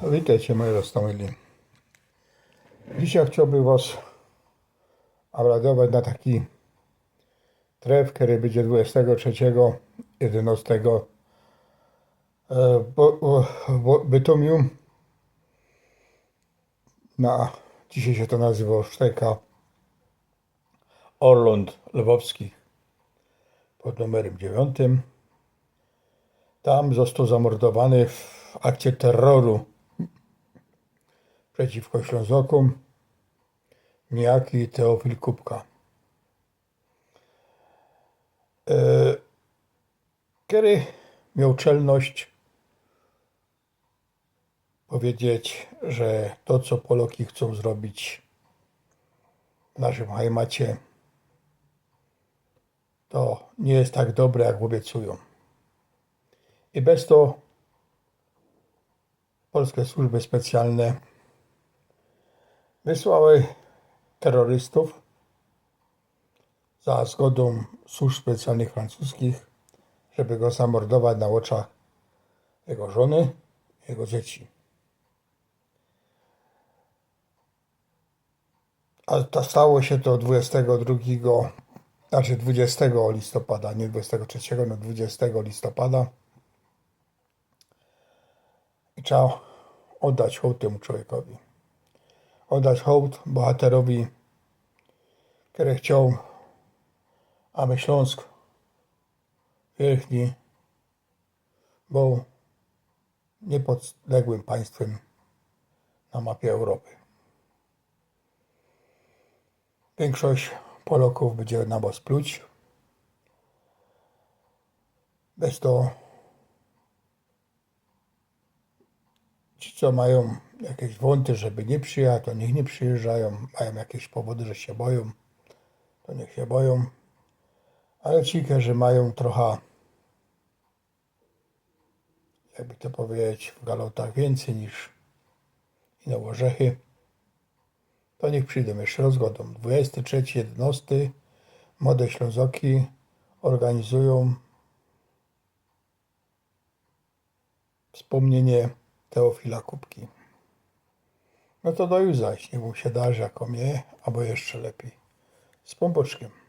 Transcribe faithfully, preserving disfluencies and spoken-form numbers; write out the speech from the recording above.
Witejcie, moji roztōmili. Dzisiej chciołbych wŏs ôbradować na taki tref, kery bydzie dwudziestego trzeciego jedenostego, e, bo, bo, bo Bytomiu. Na, dzisiej sie to nazywo szteka Orląt Lwowskich pod numerym dziewiōntym. Tam zostoł zamordowany w akcie terroru przeciwko Ślōnzokōm nijaki Teofil Kupka, e, kery mioł czelność powiedzieć, że to, co Poloki chcōm zrobić w naszym hajmacie, to niy je tak dobre, jak ôbiecujōm. I bez to polske służby specjalne wysłały terrorystōw za zgodōm służb specjalnych francuskich, żeby go zamordować na ôczach jego żōny, jego dzieci. A to stało sie to dwudziestego drugigo, znaczy dwudziestego listopada, niy dwudziestego trzeciego, no dwudziestego listopada. I trzeba ôddać hołd tymu człowiekowi. Ôddać hołd bohaterowi, kery chcioł, aby Ślōnsk Wielki bōł niypodległym państwym na mapie Europy. Wiynkszość Polokōw bydzie na wŏs pluć. Bez to ci, co majōm jakeś wōnty, żeby niy przijechać, to niych niy przijyżdżajōm. Majōm jakeś powody, że sie bojōm, to niych sie bojōm. Ale ci, kerzy majōm trocha, jakby to powiedzieć, w galotach wiyncyj niż ino ôrzechy, to niych przidōm. Jeszcze rŏz gŏdōm. Dwudziesty trzeci jedenŏsty. Młode Ślōnzoki ôrganizujōm wspōmniynie Teofila Kupki. No to do juzaś, niych wōm sie darzi jako mie, abo jeszcze lepij. Z Pōnbōczkiym.